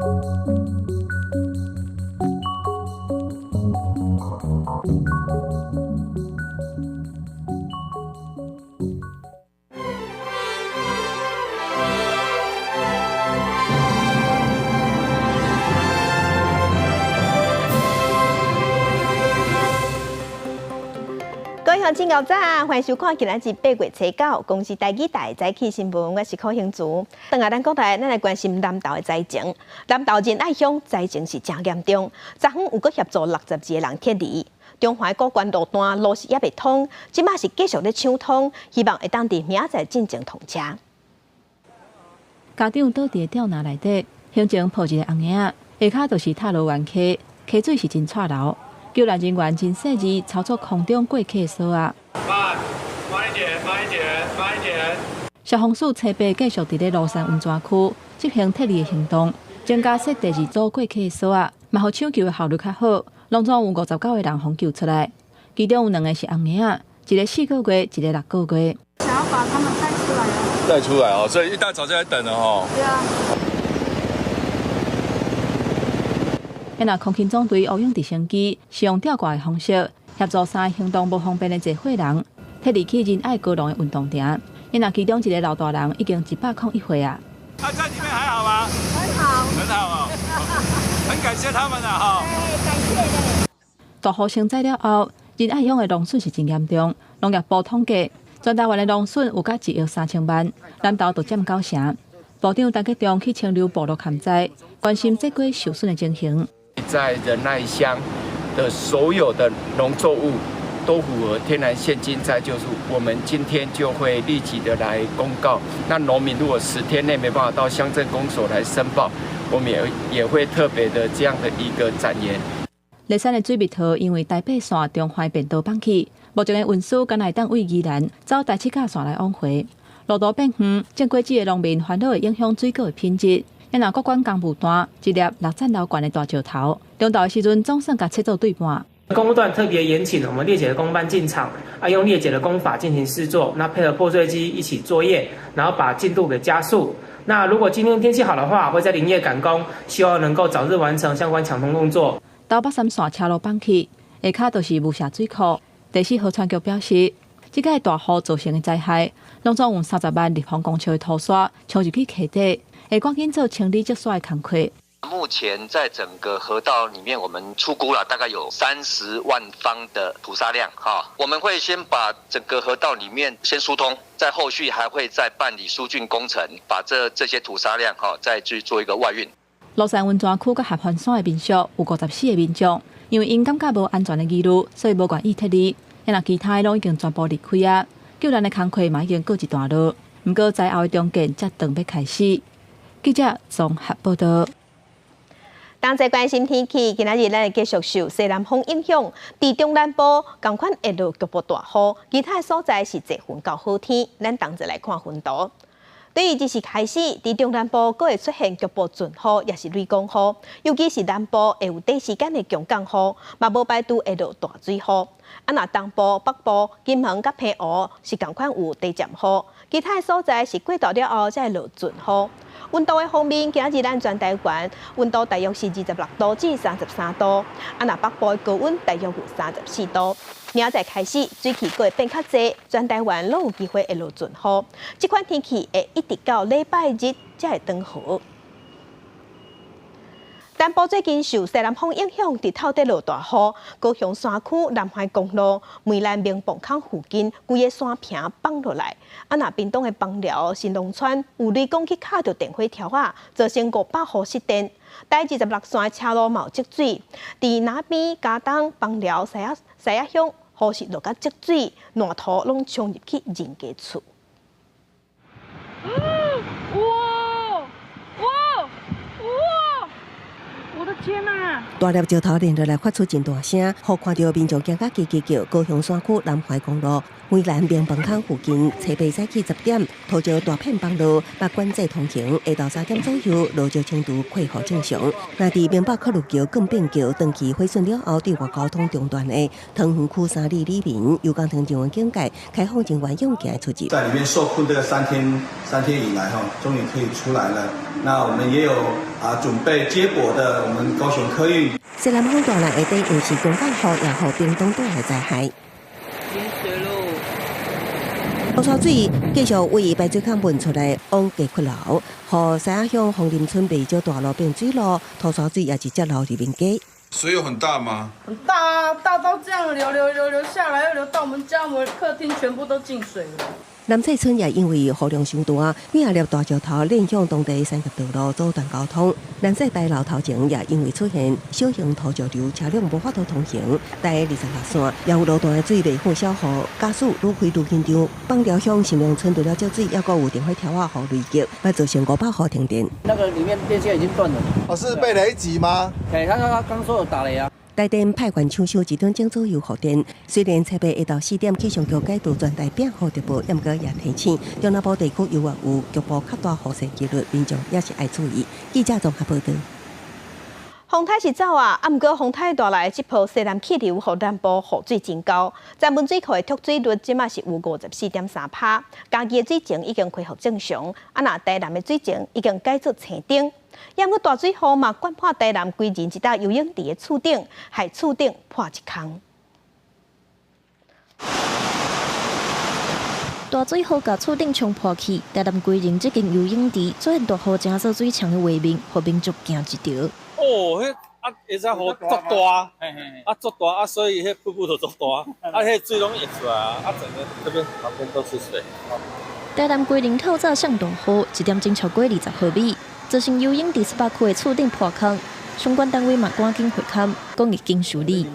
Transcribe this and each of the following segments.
各位鄉親牛早，歡迎收看今仔日8月初9公視台語台早起新聞，我是柯興竹。轉來咱國內，咱來關心南投的災情。南投仁愛鄉災情是誠嚴重，昨昏有閣協助62個人撤離。中環古關路段路是猶未通，這馬是繼續咧搶通，希望會當佇明仔載進前通車。家長倒佇吊籃內底，胸前抱一個紅嬰仔，下跤就是塔羅灣溪，溪水是真掣流。救援人員真細緻操作空中過溪的索仔。慢，慢一點，慢一點，慢一點。消防署初八繼續佇咧蘆山溫泉區執行撤離的行動，增加設第二組過溪的索仔，嘛予搶救的效率較好。攏總有59個人予救出來，其中有兩個是紅嬰仔，一個4個月，一個6個月。想要把他們帶出來啊！帶出來哦，所以一大早就在等了吼。對啊。那空勤總隊烏鷹直升機是用吊掛的方式協助三個行動無方便的濟歲人撤離去仁愛高農的運動場。那其中一個老大人已經101歲啊。他在裡面還好嗎？很好，很好哦，很感謝他們啦，哈。感謝。大雨成災了後，仁愛鄉的農損是真嚴重。農業部統計，全台灣的農損有甲1億3千萬，南投就佔9成。部長陳吉仲去清流部落勘災，關心這幾受損的情形。在仁愛鄉的所有的農作物都符合天然現金災救助，我們今天就會立即的來公告。那農民如果10天內沒辦法到鄉鎮公所來申報，我們也會特別的這樣的一個展延。麗山的水蜜桃因為台八線中環便道放棄，目前的運輸敢若會當對宜蘭走台七甲線來往回。路途變遠，種果子的農民煩惱會影響水果的品質。若國管工務段一粒六層樓懸的大石頭，中晝的時陣總算共切做對半。工務段特別延請我們裂解的工班進場，啊，用裂解的工法進行施作，那配合破碎機一起作業，然後把進度給加速。那如果今天天氣好的話，會在連夜趕工，希望能夠早日完成相關搶通動作。台北三線車路放棄，下跤就是霧社水庫。第四河川局表示，這個大雨造成的災害，攏總有30萬立方公尺的土沙沖入去溪底。會趕緊做清理積沙的工課。目前在整個河道裡面，我們初估了大概有30萬方的土沙量，哈，我們會先把整個河道裡面先疏通，在後續還會再辦理疏浚工程，把這些土沙量，哈，再去做一個外運。蘆山溫泉區佮合歡山的民宿有54個民眾，因為𪜶感覺無安全的疑慮，所以無願意撤離。若其他的攏已經全部離開啊，救援的工課嘛已經告一段落。毋過災後的重建才轉欲開始。記者綜合報道。同齊關心天氣，今仔日咱會繼續受西南風影響，佇中南部仝款會落局部大雨，其他所在是濟雲到好天。咱同齊來看雲圖。對於這時開始，佇中南部閣會出現局部陣雨，抑是雷公雨，尤其是南部會有短時間的強降雨，嘛無排除會落大水雨。啊，若東部、北部、金門佮澎湖是仝款有低暫雨，其他的所在是過晝了後才會落陣雨。溫度的方面，今仔日咱全台灣溫度大約是26度至33度，啊，若北部的高溫大約有34度。明仔載開始，水汽閣會變較濟，全台灣攏有機會會落陣雨。這款天氣會一直到禮拜日才會轉好。南部最近受西南風影響，日頭佇落大雨。高雄山區南環公路梅蘭明磅空附近，規个山坪崩落來。啊，若屏東的枋寮新農村有雷公去敲著電火柱仔，造成500戶失電。台26線的車路嘛有積水，佇那邊佳冬枋寮獅仔鄉，雨是落甲積水，爛土攏沖入去人家厝。哇哇哇！我的天哪！大粒石頭連落來，發出真大聲，予看著民眾驚甲吱吱叫。高雄山區南環公路梅蘭明磅空附近，初八早起10點，土石大片崩落，欲管制通行。下晝3點左右，落石程度恢復正常。若佇明北客路橋更變橋長期毀損了後，對外交通中斷的桃園區三里里民，由工程人員警戒，開放人員勇行出入。在裡面受困這個三天以來，哈，終於可以出來了。那我們也有準備接駁的，我們高雄客運。西南風大浪下底，又是強降雨，也予屏東帶來災害。淹水囉！土沙水繼續為排水孔噴出來，往低窟流，予西仔鄉楓林村袂少大路變水路，土沙水也直接流入民家。水有很大嗎？很大啊，大到這樣流流流流下來，又流到我們家，我們客廳全部都進水了。南勢村也因為雨量傷大，幾仔粒大石頭輾向當地三峽道路阻斷交通。南勢牌樓頭前也因為出現小型土石流，車輛無法度通行。台26線也有路段的水袂赴小雨加速愈開愈緊張。枋寮鄉新農村除了積水，猶閣有電火柱仔予雷擊，嘛造成500戶停電。那個裡面電線已經斷了。哦，是被雷擊嗎？對，他剛說有打雷啊。台電派員搶修一點鐘左右復電，雖然初八下晝4點氣象局解讀全台變雨特報，毋過也提醒中南部地區猶原有局部較大雨勢幾率，民眾也是愛注意。記者綜合報導。風颱是走啊，毋過風颱帶來這波西南氣流，予南部雨水真高。三門水庫的蓄水率這馬是有54.3%，嘉義的水情已經恢復正常。啊，若台南的水情已經改做青燈。猶閣大水雨嘛，灌破台南歸仁一搭游泳池的厝頂，害厝頂破一空。大水雨共厝頂沖破去，台南歸仁這間游泳池出現大雨成做水牆的畫面，予民眾驚一跳。哦，彼啊，會使雨足大，啊足大啊，所以彼瀑布就足大，啊，彼水攏溢出來啊，啊，整個這邊旁邊都是水。台南歸仁透早上大雨，一點鐘超過20毫米，造成游泳池18區的厝頂破空，相關單位嘛趕緊會勘，講已經修理。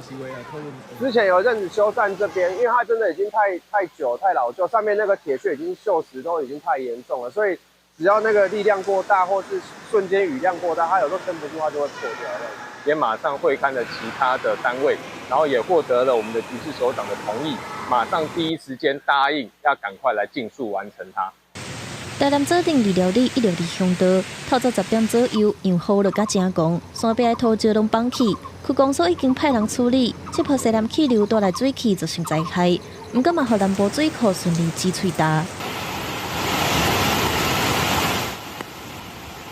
之前有一陣子修繕這邊，因為它真的已經太久太老舊，上面那個鐵屑已經鏽蝕，都已經太嚴重了，所以只要那個力量過大，或是瞬間雨量過大，它有時候撐不住，它就會破掉。也馬上會勘了其他的單位，然後也獲得了我們的局市首長的同意，馬上第一時間答應要趕快來盡速完成它。台南左鎮二寮里162鄉道，透早10點左右，因雨落甲真狂，山壁的土石攏崩去，區公所已經派人處理。這波西南氣流帶來水汽，造成災害，毋過嘛，予南部水庫順利擠喙焦。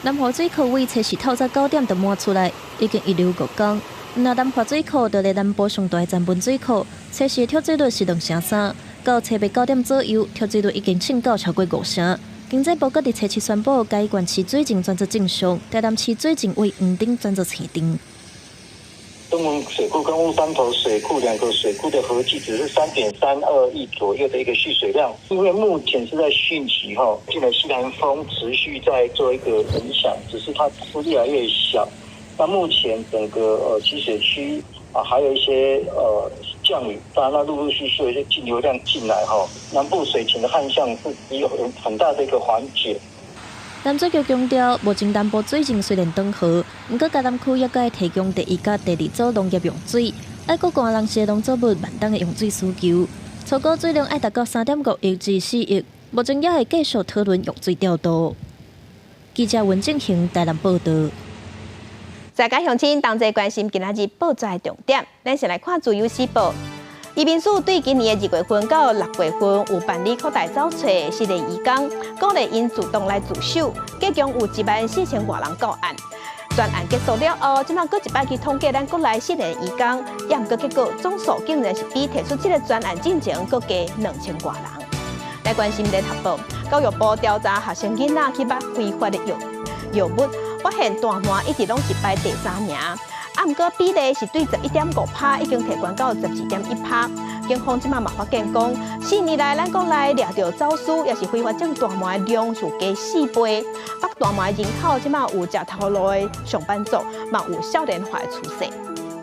南華水庫位測試透早9點就滿出來，已經溢流5工。若南華水庫佇咧南部上大的三門水庫，測試的蓄水率是2.3，到初八9點左右，蓄水率已經衝到超過5成。經濟部閣佇初七宣布，嘉義縣市水情轉做正常，台南市水情為黃燈轉做青燈。東門水庫跟烏山頭水庫兩個水庫的合計只是3.32億左右的一個蓄水量，因為目前是在汛期哈，進來西南風持續在做一個影響，只是它是越來越小。那目前整個蓄水區啊，還有一些降雨，當然那陸陸續續有一些徑流量進來哈，南部水情的旱象是有很大的一個緩解。南水局強調，目前南部水情雖然轉好，毋過嘉南區猶閣愛提供第一佮第二組農業用水，愛顧干人士農作物萬冬的用水需求。初估水量愛達到3.5億至4億，目前也會繼續討論用水調度。記者文正恒台南報導。在家鄉親同齊關心今仔日報紙的重點，咱先來看《自由時報》。移民署對今年的2月份到6月份有辦理擴大走揣失聯移工，鼓勵𪜶主動來自首，計共有1萬4千外人告案。專案結束了後，這馬閣一擺去統計咱國內失聯移工，也毋過結果總數竟然是比提出這個專案進前閣加2000外人。來關心聯合報，教育部調查學生囡仔去捌非法的藥物，發現大麻一直攏是排第三名。啊，毋過比例是對11.5%已經提懸到12.1%。警方這馬嘛發現講，4年來咱國內掠著走私，抑是非法種大麻的量是加4倍。縛大麻的人口這馬有食頭路的上班族，嘛有少年化的趨勢。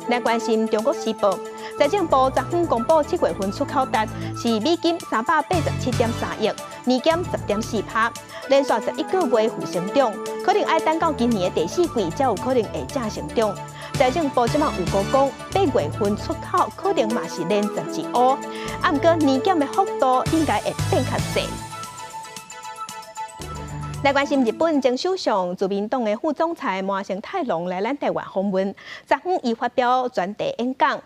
來關心中國時報，財政部昨昏公布7月份出口單是美金387.3億，年減10.4%，連續11個月負成長，可能愛等到今年的第四季才有可能會正成長。財政部這馬預估講，8月份出口可能嘛是連十二烏，啊，毋過年減的幅度應該會變較細。來關心日本前首相自民黨的副總裁麻生太郎來咱台灣訪問，昨昏伊發表專題演講，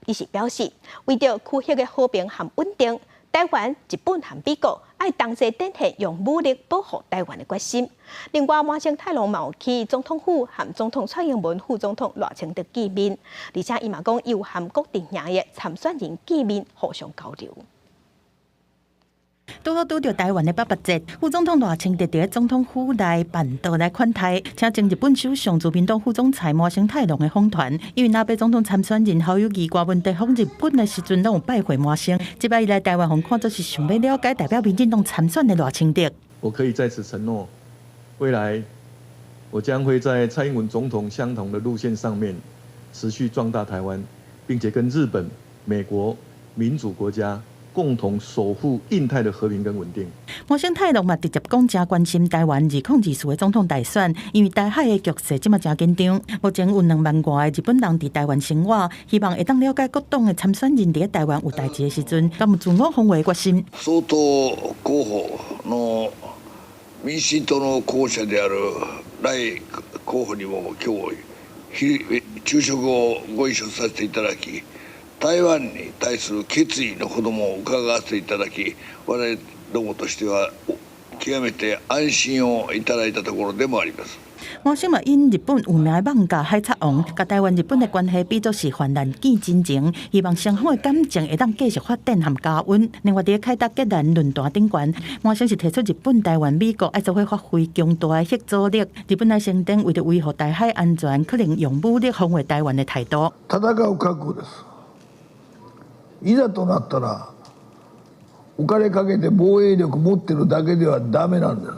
伊是表示，為著區域的和平和穩定，台灣、日本和美國愛同齊展現用武力保護台灣的決心。另外，麻生太郎嘛有去總統府和總統蔡英文、副總統賴清德見面，而且伊嘛講有和各陣營的參選人見面，互相交流。拄好拄著台灣的八八節，副總統賴清德佇總統府內辦桌來款待，請前日本首相自民黨副總裁麻生太郎的訪團。因為藍白總統參選人侯友宜、柯文哲訪日本的時陣，攏有拜會麻生。這擺伊來台灣，予看做是想欲了解代表民進黨參選的賴清德。我可以在此承諾，未來我將會在蔡英文總統相同的路線上面持續壯大台灣，並且跟日本、美國民主國家共同守護印太的和平跟穩定。麻生太郎嘛直接講，誠關心台灣2024的總統大選，因為台海的局勢這馬誠緊張。目前有2萬外个日本人佇台灣生活，希望會當了解各黨的參選人佇台灣有代誌的時陣，敢有自我防衛決心。総統候補の民進黨の候補者である賴候補にも今日昼食をご一緒させていただき、台灣に対する決意のほども伺わせていただき、我々どもとしては極めて安心をいただいたところでもあります。麻生嘛引日本有名的漫畫《海賊王》，共台灣日本的關係比作是患難見真情，希望雙方的感情會當繼續發展和加溫。另外，佇凱達格蘭論壇頂懸，麻生是提出日本、台灣、美國愛做伙發揮強大的嚇阻力。日本來承擔為著維護台海安全，可能用武力防衛台灣的態度。戦う覚悟です。いざとなったら、お金かけて防衛力持ってるだけではダメなんです。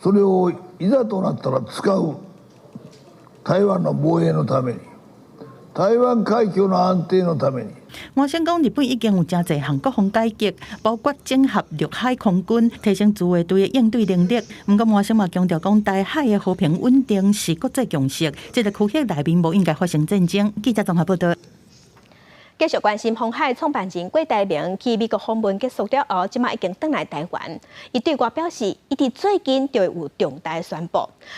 それをいざとなったら使う台灣の防衛のために、台灣海峽の安定のために。麻生講，日本已經有誠濟項國防改革，包括整合陸海空軍，提升自衛隊的應對能力。毋過麻生嘛強調講，台海的和平穩定是國際共識，這個區域內面無應該發生戰爭。記者綜合報道。繼續關心鴻海創辦人郭台銘去美國訪問結束了後，這馬已經轉來台灣。伊對外表示，伊佇最近就會有重大宣布。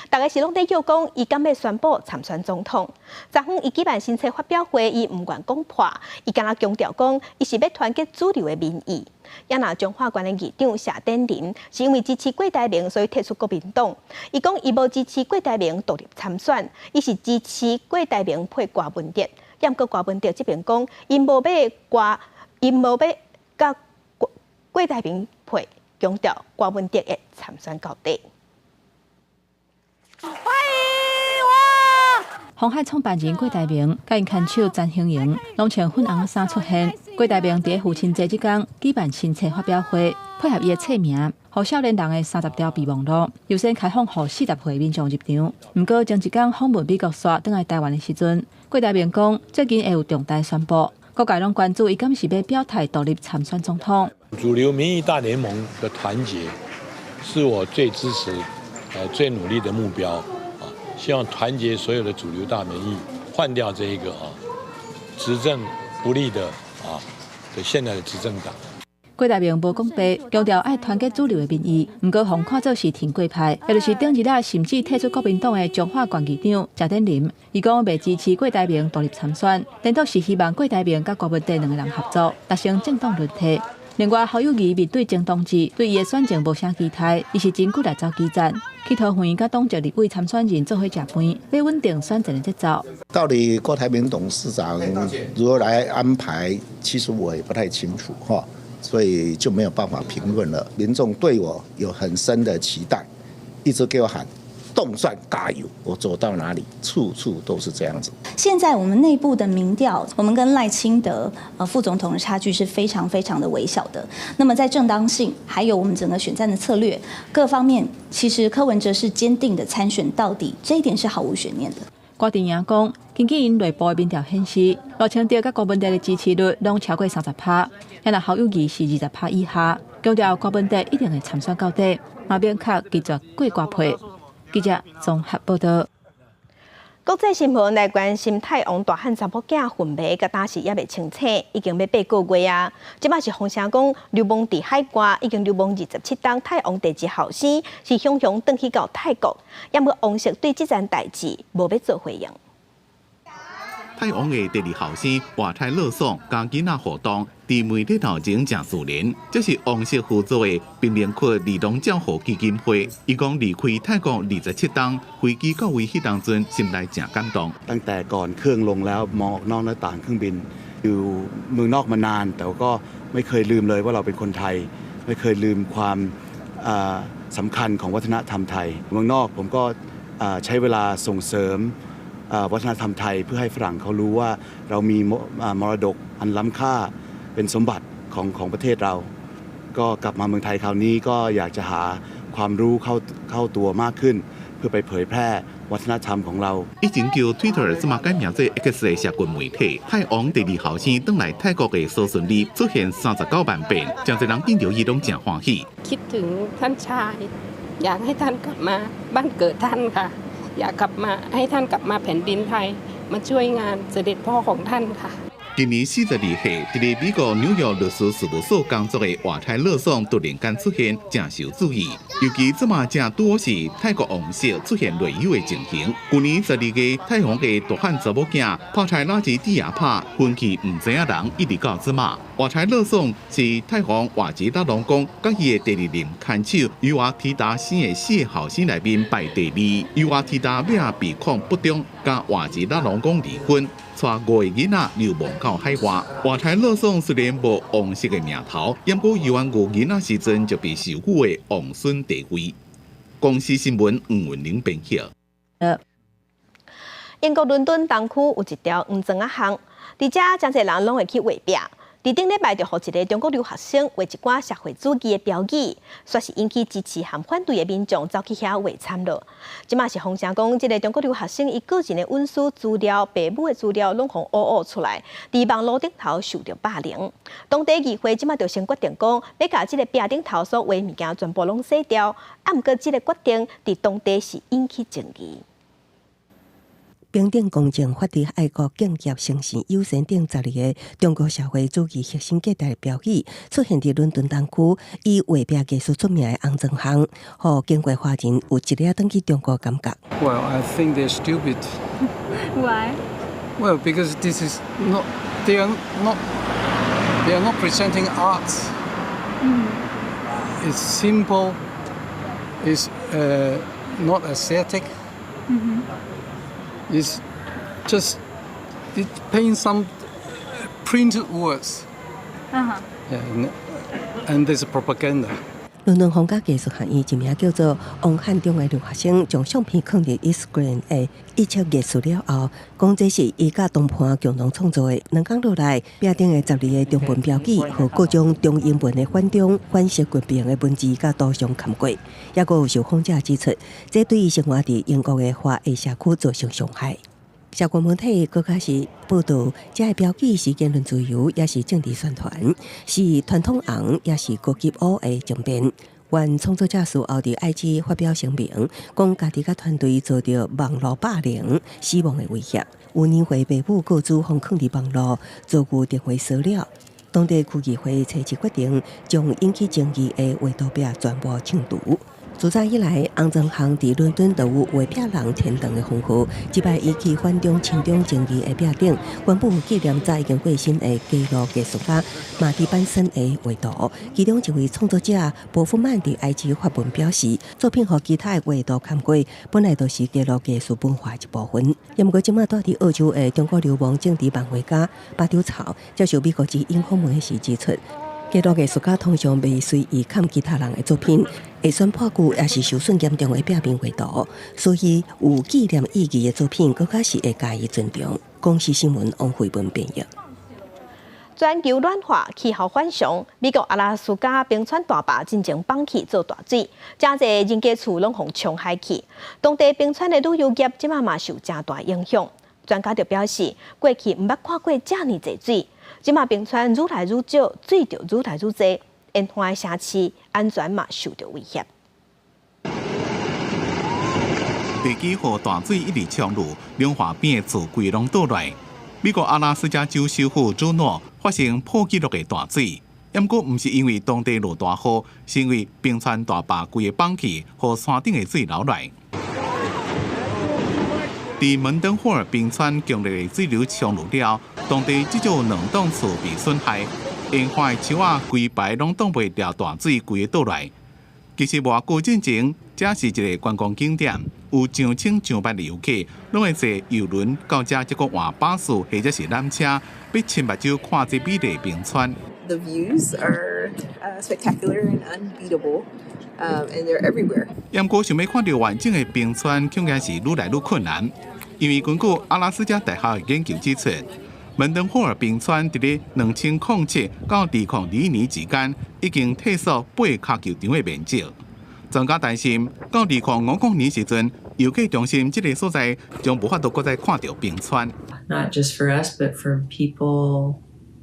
逐家是攏咧臆講，伊敢欲宣布參選總統。昨昏伊舉辦新冊發表會，伊毋願講破，伊干焦強調講，伊是欲團結主流的民意。也若彰化縣的議長謝典林，是因為支持郭台銘，所以退出國民黨。伊講伊無支持郭台銘獨立參選，伊是支持郭台銘配柯文哲。毋過柯文哲這邊講，𪜶無欲掛，𪜶無欲佮郭台銘配，強調柯文哲會參選到底。歡迎我！鴻海創辦人郭台銘佮𪜶牽手曾興瑩，攏穿粉紅衫出現。郭台銘佇父親節這工舉辦新冊發表會，配合伊的冊名，予少年人的30條備忘錄，優先開放予40歲民眾入場。毋過前一工訪問美國煞轉來台灣的時陣，郭台銘講最近會有重大宣布，各界攏關注伊敢是欲表態獨立參選總統。主流民意大聯盟的團結，是我最支持、最努力的目標啊！希望團結所有的主流大民意，換掉這一個啊執政不力的啊的現在的執政黨。郭台銘無講白，強調愛團結主流的民意，毋過予看做是挺郭派，也就是頂日仔甚至退出國民黨的彰化縣議長謝典林，伊講袂支持郭台銘獨立參選，顛倒是希望郭台銘佮柯文哲兩個人合作，達成政黨輪替。另外，侯友宜面對前同志，對伊的選情無啥期待，伊是真骨力走基層，去桃園佮黨籍立委參選人做伙食飯，欲穩定選戰的節奏。到底郭台銘董事長如何來安排，其實我也不太清楚哈。所以就沒有辦法評論了。民眾對我有很深的期待，一直給我喊“凍蒜加油”，我走到哪裡，處處都是這樣子。現在我們內部的民調，我們跟賴清德副總統的差距是非常非常的微小的。那麼在正當性，還有我們整個選戰的策略各方面，其實柯文哲是堅定的參選到底，這一點是毫無懸念的。郭陣營講，根據𪜶內部的民調顯示，賴清德佮柯文哲的支持率攏超過30%，但侯友宜是20%以下，強調柯文哲一定會參選到底，嘛明確拒絕郭柯配。記者綜合報道。國際新聞來關心，泰王大漢查某囝昏迷，佮當時猶未清醒，已經欲8個月啊。這馬是風聲講流亡佇海外，已經流亡27冬。泰王第二後生是雄雄轉去到泰國，毋過王室對這件代誌無欲做回應。泰王的第二後生瓦泰勒爽佮囡仔互動，佇媒體頭前誠自然。這是王室合作的貧民窟兒童照護基金會。伊講離開泰國27冬，飛機到位彼當陣，心內誠感動。 ตั้งแต่ก่อนเครื่องลงแล้วมองออกนอกหน้าต่างเครื่องบินอยู่เมืองนอกมานาน แต่ก็ไม่เคยลืมเลยว่าเราเป็นคนไทย ไม่เคยลืมความสำคัญของวัฒนธรรมไทย เมืองนอกผมก็ใช้เวลาส่งเสริมวัฒนธรรมไทยเพื่อให้ฝรั่งเขารู้ว่าเรามีมรดกอันล้ำค่าเป็นสมบัติของประเทศเรา ก็กลับมาเมืองไทยคราวนี้ก็อยากจะหาความรู้เข้าตัวมากขึ้น เพื่อไปเผยแพร่วัฒนธรรมของเรา 以前叫 Twitter，這馬改名做 X 的社群媒體，泰王第二後生轉來泰國的蘇順利出現39萬遍，誠濟人見著伊攏誠歡喜。 คิดถึงท่านชาย อยากให้ท่านกลับมาบ้านเกิดท่านค่ะ อยากกลับมาให้ท่านกลับมาแผ่นดินไทย มาช่วยงานเสด็จพ่อของท่านค่ะ 今年42歲，佇咧美國紐約律師事務所工作的瓦泰勒爽突然間出現，誠受注意。尤其這馬正拄好是泰國王室出現輪椅的情形。舊年12月，泰王的大漢查某囝帕泰拉吉蒂亞帕分去毋知影人，一直到這馬。瓦泰勒爽是泰王瓦吉拉隆功佮伊的第二任牽手尤瓦提達生的四个後生內面排第二。尤瓦提達尾仔被控不忠，佮瓦吉拉隆功離婚。帶五个囡仔流亡到海外。瓦泰勒爽雖然無王室的名頭，毋過猶原有囡仔時陣就被授予的王孫地位。公視新聞黃文玲編輯。英國倫敦東區有一條黃磚仔巷，佇遮誠濟人攏會去畫壁。佇頂禮拜就予一个中國留學生畫一寡社會主義的標語，煞是引起支持和反對的民眾走去遐畫慘囉。這馬是風聲講，這个中國留學生伊個人的隱私資料、爸母的資料攏予挖挖出來，佇網路頂頭受著霸凌。當地議會這馬就先決定講，欲共這个壁頂頭所畫物件全部攏洗掉。啊，毋過這个決定佇當地是引起爭議。平等、公正、法治、愛國、敬業、誠信、友善等12个中國社會主義核心價值的標語出現佇倫敦東區，以畫壁藝術出名的紅磚巷，予經過華人有一掠轉去中國感覺。 Well, I think they're stupid. Why? Well, because this is not they are not presenting arts. It's simple. It's not aesthetic. It's just it paint some printed words. Yeah, and there's propaganda. 倫敦皇家藝術學院一名叫做王漢中的留學生，將相片囥佇 Instagram 的一切藝術了後，講這是伊佮同伴共同創作的。兩工落來，壁頂的12个中文標語予各種中英文的反中、反習近平的文字佮圖像崁過。抑閣有受訪者指出，這對伊生活佇英國的華裔社區造成傷害。社群媒體閣開始報導，這个標語是言論自由，抑是政治宣傳，是傳統紅，抑是高級烏的爭辯。原創作者事後佇 IG 發表聲明，講家己佮團隊遭著網路霸凌、死亡的威脅。有年歲爸母告訴予囥佇網路遭遇電話騷擾，當地區議會初一決定將引起爭議的畫圖壁全部清除。自早以來，紅磚巷佇倫敦都有畫壁人天堂的封號。這擺引起反中、親中爭議的壁頂，宣布紀念早已經過身的街路藝術家馬蒂班森的畫圖。其中一位創作者波夫曼佇 IG 發文表示，作品予其他的畫圖崁過，本來就是街路藝術文化一部分。毋過，這馬蹛佇澳洲的中國流亡政治漫畫家巴丟草接受美國之音訪問時指出，街路藝術家通常袂隨意崁其他人的作品，會選破舊抑是受損嚴重的壁面畫圖，所以有紀念意義的作品，閣較是會加以尊重。公視新聞王慧文編譯。全球暖化、氣候反常，美國阿拉斯加冰川大壩進前崩去做大水，誠濟人家厝攏予沖海去。當地冰川的旅遊業這馬嘛受誠大影響。專家就表示，過去毋捌看過遮爾濟水，這馬冰川愈來愈少，水就愈來愈濟，沿岸的城市安全嘛受著威脅。地基予大水一直沖入，兩岸邊的厝規攏倒來。美國阿拉斯加州首府朱諾發生破紀錄的大水，毋過毋是因為當地落大雨，是因為冰川大壩規个崩去，予山頂的水流來。佇門登霍爾冰川強烈的水流衝入了，當地至少兩棟厝被損害，沿岸的樹仔規排攏擋袂牢大水規个倒來。其實偌久進前，這是一個觀光景點，有上千上萬的遊客攏會坐郵輪到遮，這個換巴士或者是纜車，欲親目睭看這美麗冰川。 The views are spectacular and unbeatable, and they're everywhere. 毋過想欲看著完整的冰川，恐驚是愈來愈困難，因為根據阿拉斯加大學的研究指出，門登霍爾冰川佇咧2007到2021年之間，已經退縮8跤球場的面積。專家擔心，到2050年時陣，遊客中心這个所在將無法度閣再看著冰川。 Not just for us, but for people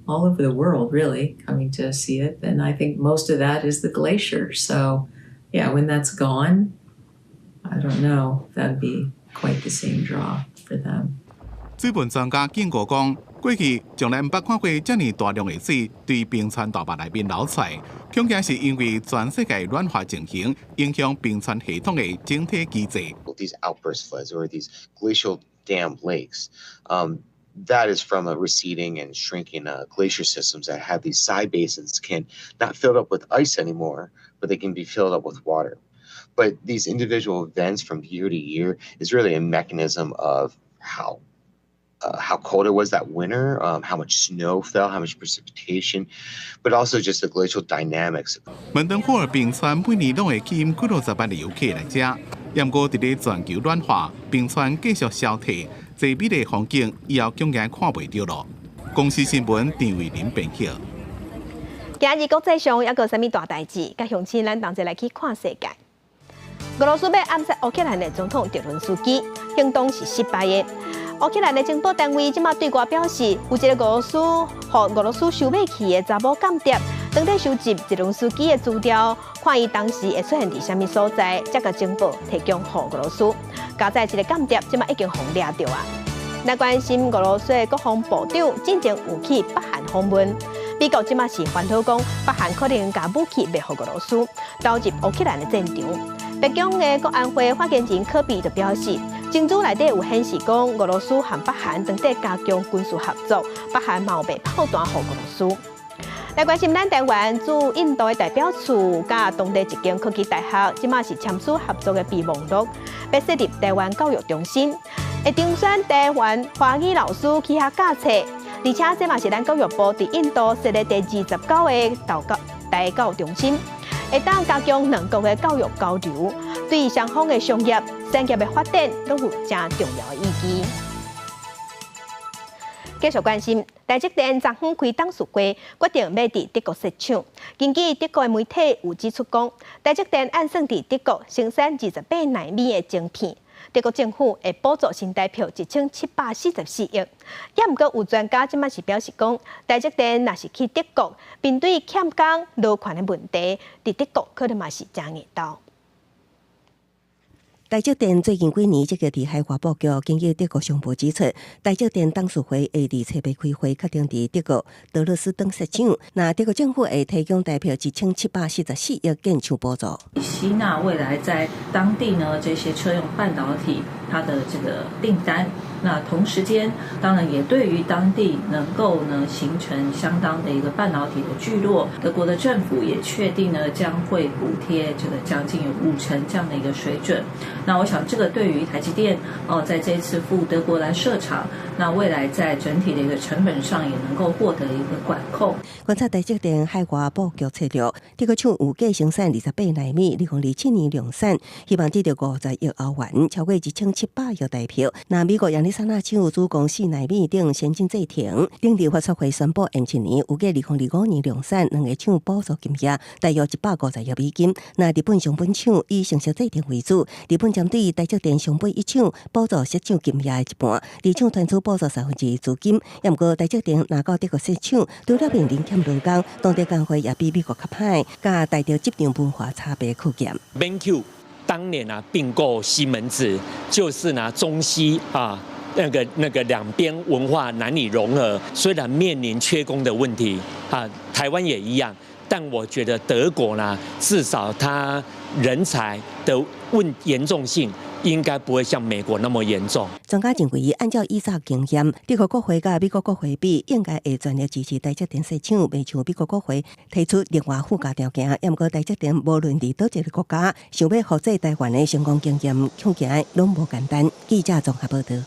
all over the world, really coming to see it. And I think most of that is the glacier. So, yeah, when that's gone, I don't know if that'd be quite the same draw for them. 水文專家警告講，過去從來毋捌看過遮爾大量的水對冰川大壩內面流出來，恐驚是因為全世界暖化情形影響冰川系統的整體機制。 These outburst floods or these glacial dam lakes, that is from a receding and shrinking glacier systems that have these side basins can not filled up with ice anymore, but they can be filled up with water. But these individual events from year to year is really a mechanism of how cold it was that winter, how much snow fell, how much precipitation, but also just the glacial dynamics. 門登霍爾冰川每年攏會吸引幾落十萬的遊客來遮，毋過佇咧全球暖化、冰川繼續消退，這美麗風景以後恐驚看袂著囉。公視新聞陳慧琳編譯。今日國際上猶閣有啥物大代誌？佮鄉親咱同齊來去看世界。俄羅斯欲暗殺烏克蘭的總統澤倫斯基，行動是失敗的。烏克蘭的情報單位這馬對外表示，有一個俄羅斯予俄羅斯收買去的查某間諜，當咧收集澤倫斯基的資料，看伊當時會出現佇啥物所在，才共情報提供予俄羅斯。佳哉這个間諜這馬已經予掠著啊！來關心俄羅斯的國防部長進前有去北韓訪問，美國這馬是煩惱講，北韓可能共武器賣予俄羅斯，投入烏克蘭的戰場。白宮的國安會發言人柯比就表示，證據內底有顯示講，俄羅斯和北韓當地加強軍事合作，北韓嘛有賣炮彈予俄羅斯。來關心咱台灣駐印度的代表處，佮當地一間科技大學，這馬是簽署合作的備忘錄，欲設立台灣教育中心，會甄選台灣華語老師去遐教冊，而且這嘛是咱教育部佇印度設立第29個台教台教中心。會當加強兩國的教育交流，對雙方的商業、產業的發展，攏有誠重要的意義。繼續關心，台積電昨昏開董事會，決定欲佇德國設廠。根據德國的媒體有指出講，台積電按算佇德國生產28奈米的晶片，德國政府會補助新台票1744億。也毋過有專家這馬是表示講，台積電若是去德國，面對欠工、勞權的問題，佇德國可能嘛是誠硬鬥。台積電最近幾年積極佇海外布局，根據德國商報指出，台積電董事會會佇初八開會，確定佇德國德勒斯登設廠。那德國政府會提供台票1744億建廠補助。吸納未來在當地呢這些車用半導體它的這個訂單，那同時間當然也對於當地能夠呢形成相當的一個半導體的聚落。德國的政府也確定呢將會補貼這個將近有5成這樣的一個水準。那我想這個對於台積電哦，在這次赴德國來設廠，那未來在整體的一個成本上也能夠獲得一個管控。觀察台積電海外布局策略，這個廠預計生產28奈米，2027年量產，希望得著50億歐元，超過1700億台票。那美國亞利桑那廠主攻4奈米等先進製程，頂日法說會宣布延一年，預計2025年量產，兩個廠補助金額大約150億美金。那日本熊本廠以成熟製程為主，日本針對台積電熊本一廠補助設廠金額的一半，二廠團隊補助2/3資金。也毋過台積電若到德國設廠，除了面臨欠勞工，當地工會也比美國較歹，佮帶著職場文化差別可見。 BenQ 當年啊併購西門子，就是呢中西啊那個兩邊文化難以融合，雖然面臨缺工的問題啊，台灣也一樣，但我覺得德國呢，至少它人才的問嚴重性應該不會像美國那麼嚴重。專家認為，按照以早經驗，德國國會佮美國國會比，應該會全力支持台積電設廠，袂像美國國會提出另外附加條件。毋過台積電無論佇佗一个國家，想欲複製台灣的成功經驗，恐驚攏無簡單。記者綜合報導。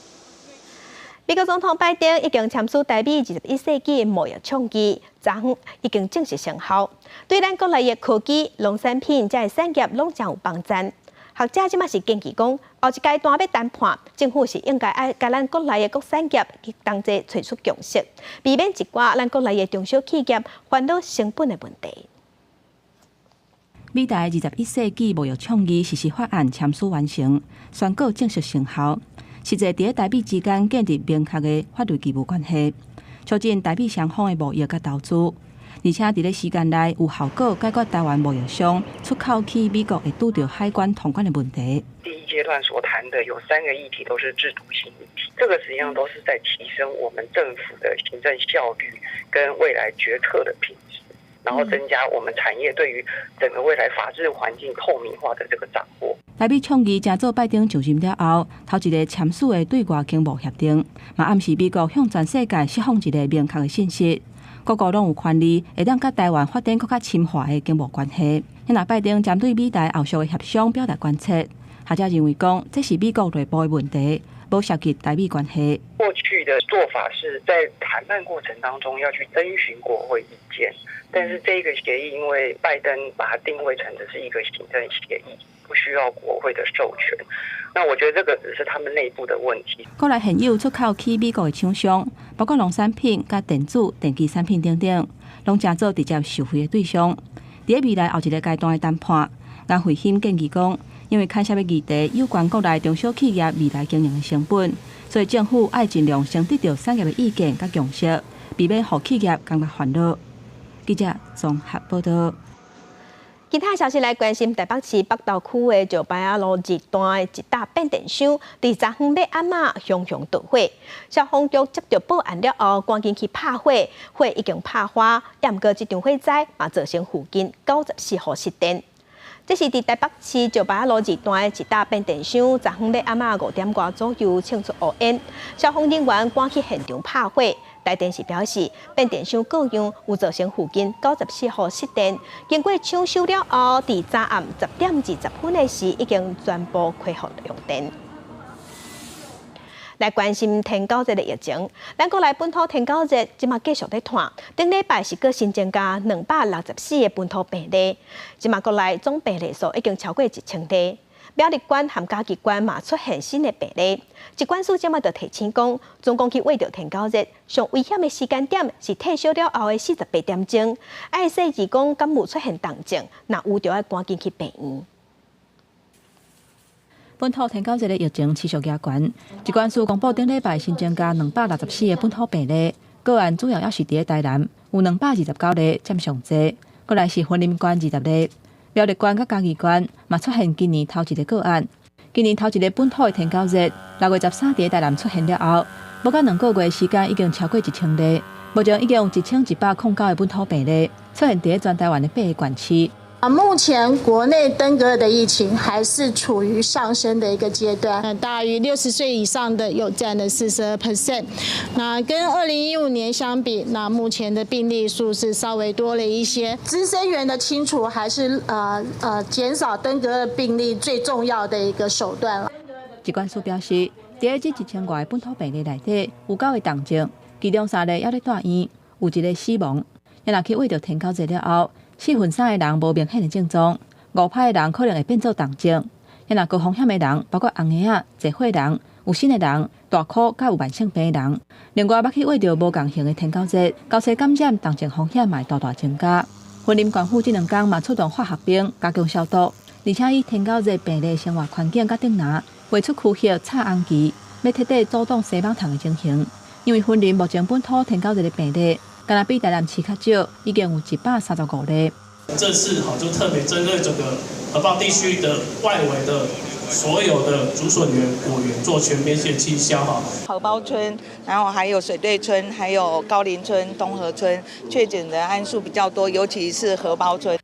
美國總統拜登已經簽署台美21世紀貿易倡議，昨昏已經正式生效，對咱國內的科技、農產品這个產業攏將有幫助。學者這馬是建議講，後一階段欲談判，政府是應該愛佮咱國內的各產業去同齊揣出共識，避免一寡咱國內的中小企業煩惱成本的問題。美台21世紀貿易倡議實施法案簽署完成，宣告正式生效。實際佇咧台美之間建立明確的法律義務關係，促進台美雙方的貿易佮投資，而且佇咧時間內有效果解決台灣貿易商出口去美國會拄著海關通關的問題。第一階段所談的有三個議題都是制度性議題，這個實際上都是在提升我們政府的行政效率跟未來決策的品質，然後增加我們產業對於整個未來法治環境透明化的這個掌握。台美倡議成做拜登就任了後，頭一個簽署的對外經貿協定，嘛暗示美國向全世界釋放一個明確的信息，各國攏有權利會當佮台灣發展閣較深化的經貿關係。若拜登針對美台後續的協商表達關切，學者認為講這是美國內部的問題，無涉及台美關係。過去的做法是在談判過程當中要去徵詢國會意見，但是這個協議因為拜登把它定位成這是一個行政協議，不需要國會的授權。那我覺得這個只是他們內部的問題。國內現有出口去美國的廠商，包括農產品、佮電子、電機產品等等，攏成做直接受惠的對象。佇未來後一个階段的談判，顏慧欣建議講，因為牽涉的議題有關國內中小企業未來經營的成本，所以政府愛盡量先得著產業的意見佮共識，避免予企業感覺煩惱。記者綜合報導。其他消息來關心台北市北投區的石牌仔路二段的一棟變電箱，佇昨昏欲暗仔熊熊著火，消防局接著報案了後，趕緊去拍火，火已經拍花，毋過這場火災嘛造成附近94戶失電。這是佇台北市石牌仔路二段的一棟變電箱，昨昏欲暗仔5點外左右衝出烏煙，消防人員趕去現場拍火。台電是表示，變電箱故障有造成附近94戶失電。經過搶修了後，佇昨暗10點20分的時，已經全部恢復用電。來關心天狗熱的疫情，咱國內本土天狗熱這馬繼續咧湠。頂禮拜是閣新增加264個本土病例，這馬國內總病例數已經超過1000例。苗栗縣和嘉義縣嘛出現新的病例，疾管署這馬就提醒講，總共去穢著天狗熱，上危險的時間點是退燒了後的48點鐘。愛細緻講，敢有出現重症，若有就愛趕緊去病院。本土天狗熱的疫情持續加懸，疾管署公布頂禮拜新增加264個本土病例，個案主要猶是佇咧台南，有229例佔上濟，過來是雲林縣20例。苗栗縣佮嘉義縣嘛出現今年頭一个個案，今年頭一个本土的天狗熱，6月13佇咧台南出現了後，無到2個月時間已經超過1000例，目前已經有1109個本土病例出現佇咧全台灣的8個縣市。啊，目前國內登革熱的疫情還是處於上升的一個階段，大於60歲以上的有佔了42%。那跟2015年相比，那目前的病例數是稍微多了一些。孳生源的清除還是減少登革熱病例最重要的一個手段了。疾管署表示，佇這1000外個本土病例內底，有9個重症，其中3例猶咧住院，有1個死亡。若去穢著天狗熱了後，3/4的人無明顯的症狀，5%的人可能會變做重症。若高風險的人，包括紅嬰仔、濟歲人、有身的人、大箍佮有慢性病的人。另外，捌去穢著無仝型的天狗熱，交叉感染重症風險嘛會大大增加。雲林縣府這兩工嘛出動化學兵加強消毒，而且以天狗熱病例生活環境佮頂林劃出區域插紅旗，欲徹底阻擋西蠓蟲的情形。因為雲林目前本土天狗熱的病例，敢若比台南市較少，已經有135例。這次吼就特別針對這個核爆地區的外圍的所有的竹筍園、果園做全面性清消哈。荷包村，然後還有水對村，還有高林村、東河村確診的案數比較多，尤其是荷包村。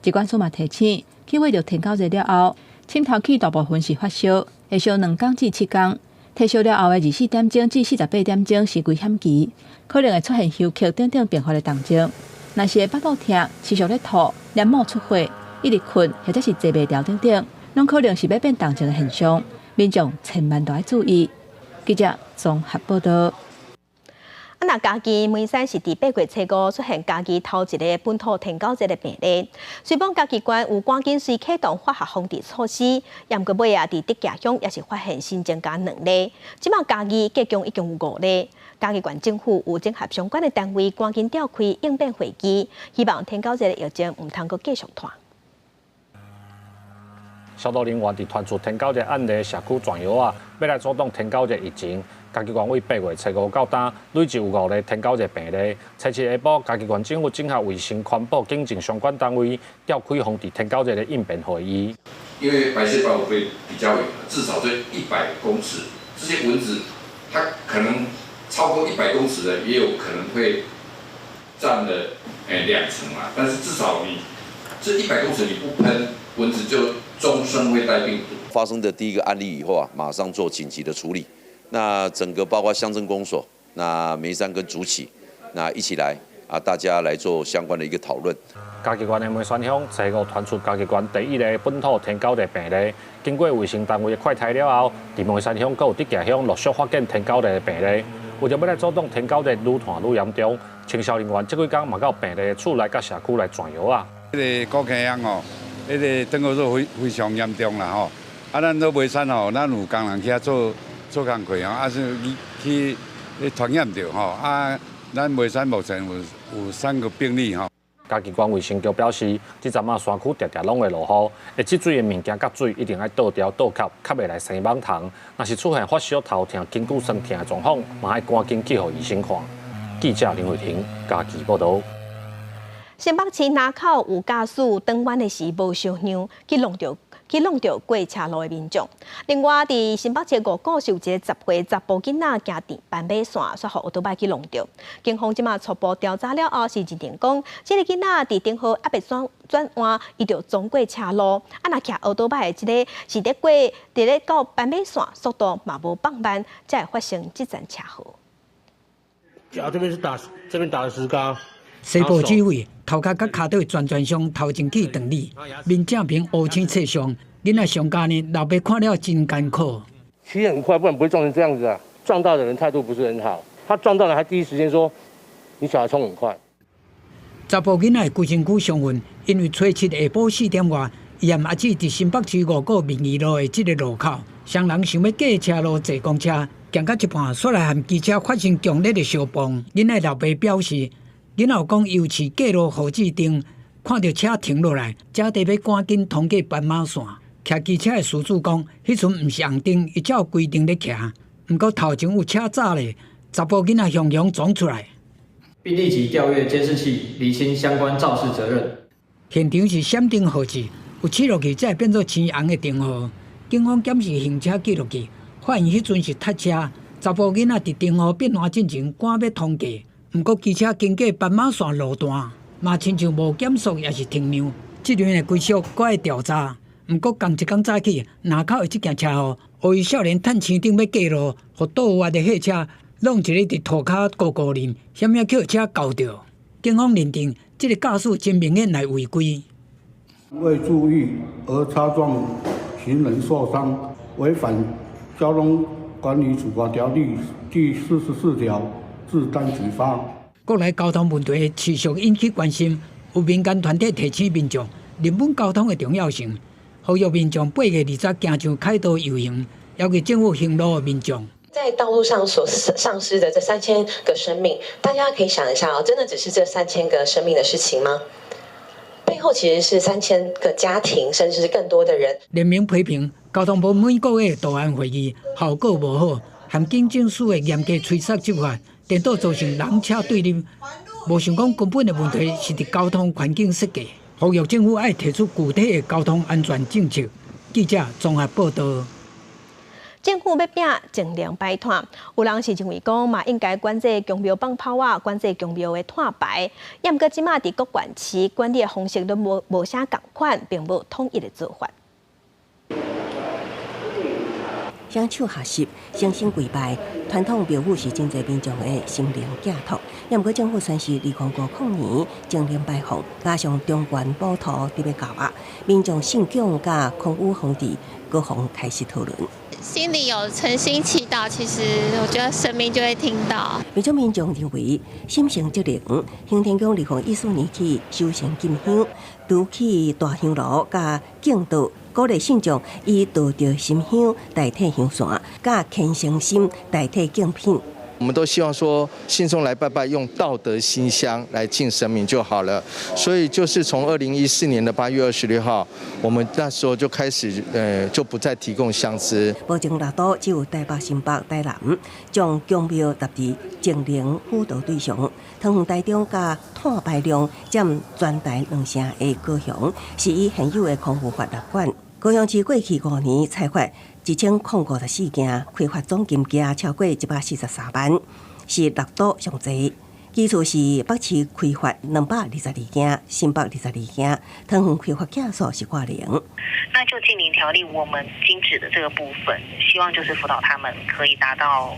疾管署嘛提醒，去穢著天狗熱了後，深頭氣大部分是發燒，會燒2工至7工。退燒了後的24點鐘至48點鐘是危險期，可能會出現休克等等併發的重症。若是會腹肚疼、持續咧吐、黏膜出血、一直睏或者是坐袂牢等等，攏可能是欲變重症的現象，民眾千萬著愛注意。記者綜合報道。啊，若嘉義梅山是佇8月初5出現嘉義頭一个本土天狗熱的病例，雖罔嘉義縣有趕緊隨啟動化學防治措施，毋過尾仔，佇竹崎鄉也是發現新增加兩例，這馬嘉義隔共已經有五例。嘉義縣政府有整合相關的單位，趕緊召開應變會議，希望天狗熱的疫情毋通閣繼續拖。消毒人員佇傳出天狗熱案例社區傳藥仔，欲來阻擋天狗熱疫情。嘉義縣對8月初5到今，累計有五例天狗熱病例。初七下晡，嘉義縣政府整合衛生、環保、警政相關單位，召開防治天狗熱的應變會議。因為白細胞會比較遠，至少這100公尺，這些蚊子它可能超過100公尺的，也有可能會佔了2成嘛。但是至少你這100公尺你不噴，蚊子就終生會帶病毒。發生的第一個案例以後啊，馬上做緊急的處理。那整個包括鄉鎮公所、那梅山跟竹崎，那一起來啊，大家來做相關的一個討論。嘉義縣的梅山鄉初五傳出嘉義縣第一例本土天狗熱病例，經過衛生單位的快篩了後，佇梅山鄉閣有竹崎鄉陸續發現天狗熱的病例。為著欲來阻擋天狗熱愈傳愈嚴重，清消人員這幾工嘛到病例的厝內佮社區來傳藥仔。這個古坑鄉哦，彼个登革熱非常嚴重啦吼。啊，咱做梅山吼，咱有工人去遐做做工課吼，啊是去傳染著吼。啊，咱梅山目前有三個病例吼。嘉義縣衛生局表示，這陣仔山區定定攏會落雨，會積水的物件佮水一定愛倒掉倒吸，較袂來生蠓蟲。若是出現發燒、頭痛、筋骨酸痛的狀況，嘛愛趕緊去予醫生看。記者林慧婷嘉義報導。新北市林口有駕駛轉彎的時無相讓，去挵著過車路的民眾。另外，佇新北市五股是有一个10歲查埔囡仔行佇斑馬線，煞予奧多擺去挵著。警方這馬初步調查了後，是認定講，這个囡仔佇燈號猶未轉彎，伊就衝過車路。啊，若騎奧多擺的這个是佇過佇咧到斑馬線，速度嘛無放慢，才會發生這場車禍。腳這邊是打，這邊打了石膏。西部指揮，頭殼佮跤腿全全傷，頭前去斷裂，面正面烏青切傷。囡仔傷家呢，老爸看了真艱苦。騎很快，不然不會撞成這樣子啊！撞到的人態度不是很好，他撞到了還第一時間說：你小孩衝很快。查埔囡仔的規身軀傷痕，因為初七下晡4點外，伊和阿姊佇新北市五股民義路的這個路口，雙人想欲過車路坐公車，行到一半，煞來和機車發生強烈的相碰。囡仔老爸表示，囡仔有講伊有飼過路號誌燈，看著車停落來，才得欲趕緊通過斑馬線。騎機車的事主講，彼陣毋是紅燈，伊照規定咧騎。毋過頭前有車閘咧，查埔囡仔雄雄撞出來，並立即調閱監視器，釐清相關肇事責任。現場是閃燈號誌，有試落去才會變做青紅的燈號。警方檢視行車記錄器，發現彼陣是塞車，查埔囡仔佇燈號變藍進前趕欲通過，毋過機車經過斑馬線路段，嘛親像無減速抑是停讓，這輪的歸屬閣愛調查。毋過，仝一工早起，林口的這件車禍，予伊少年趁青燈欲過路，予倒彎的貨車挵一个佇塗跤糊糊面，險仔予車轎著。警方認定這个駕駛真明顯來違規。未注意而擦撞行人受傷，違反交通管理處罰條例第44條，治單舉發。國內交通問題持續引起關心，有民間團體提醒民眾，日本交通的重要性。呼籲民眾8月20行上凱道遊行，要求政府行路的民眾。在道路上所喪失的這3000個生命，大家可以想一下哦，真的只是這三千個生命的事情嗎？背後其實是3000個家庭，甚至是更多的人。聯名批評交通部每個月道安會議效果無好，和警政署的嚴格催促執法，顛倒造成人車對立。無想講根本的問題是佇交通環境設計。呼籲政府愛提出具體的交通安全政策。記者綜合報導。政府欲摒淨零排碳，有人是認為講嘛應該管制宮廟放炮仔，管制宮廟的碳排。毋過這馬佇各縣市管理的方式攏無啥仝款，並無統一的做法。雙手合十，誠心跪拜。傳統廟宇是真濟民眾的心靈寄託。也毋過政府宣示2050年淨零排放，加上中原補塗佇欲到啊，民眾信仰佮空污防治各方開始討論。心裡有誠心祈禱，其實我覺得神明就會聽到。民眾民眾認為，心誠則靈。行天宮2014年起修成金香，除去大香爐佮敬道，鼓勵信眾以道德心香代替香線，佮虔誠心代替敬品。我們都希望說，信眾來拜拜，用道德心香來敬神明就好了。所以就是從2014年的8月26號，我們那時候就開始，就不再提供香資。目前六都只有台北、新北、台南將宮廟納佇淨零輔導對象，桃園、台中佮碳排量佔全台2成的高雄，是以現有的空污法來管。高雄市過去5年採罰1054件，開罰總金額超過143萬，是六都上濟。其次是北市開罰222件，新北22件，桃園開罰件數是掛零。那就淨零條例，我們禁止的這個部分，希望就是輔導他們可以達到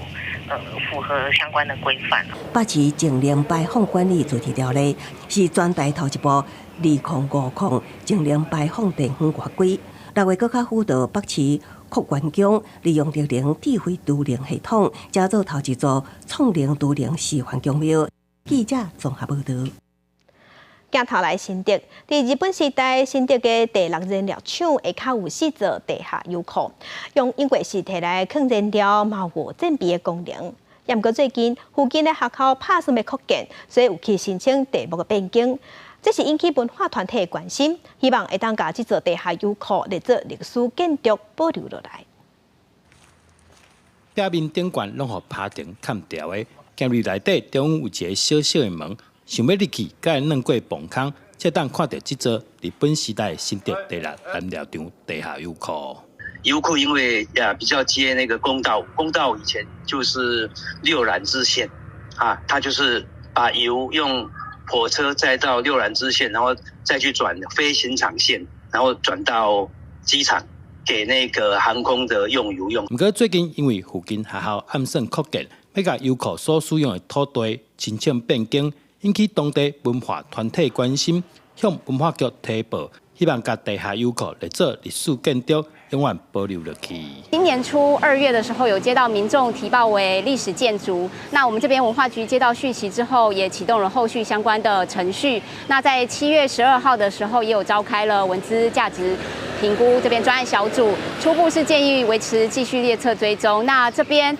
符合相關的規範。北市淨零排放管理自治條例是全台頭一部2050淨零排放地方法規。6月閣較輔導北市擴元宮利用綠能智慧儲能系統，成做頭一座創能儲能示範宮廟。記者綜合報導。鏡頭來新竹，佇日本時代，新竹的第六燃料廠下跤有四座地下油庫，用英國時提來囥燃料，嘛有戰備的功能。也毋過最近附近的學校拍算欲擴建，所以有去申請地目的變更。這是引起文化團體的關心，希望會當共這座地下油庫列做歷史建築保留落來。壁面頂懸攏予趴藤崁牢的，行入內底中央有一个小小的門，想欲入去，閣會轉過磅空，才當看著這座日本時代新竹第六燃料廠地下油庫。油庫因為呀比較接那個公道，公道以前就是六軟支線，啊，它就是把油用火車載到六軟支線，然後再去轉飛行場線，然後轉到機場，給那個航空的用油用。毋過最近因為附近學校暗算擴建，欲共油庫所使用的土地申請變更，引起當地文化團體關心，向文化局提報，希望共地下油庫列做歷史建築，永遠保留落去。今年初2月的時候，有接到民眾提報為歷史建築，那我們這邊文化局接到訊息之後，也啟動了後續相關的程序。那在7月12號的時候，也有召開了文資價值評估這邊專案小組，初步是建議維持繼續列冊追蹤。那這邊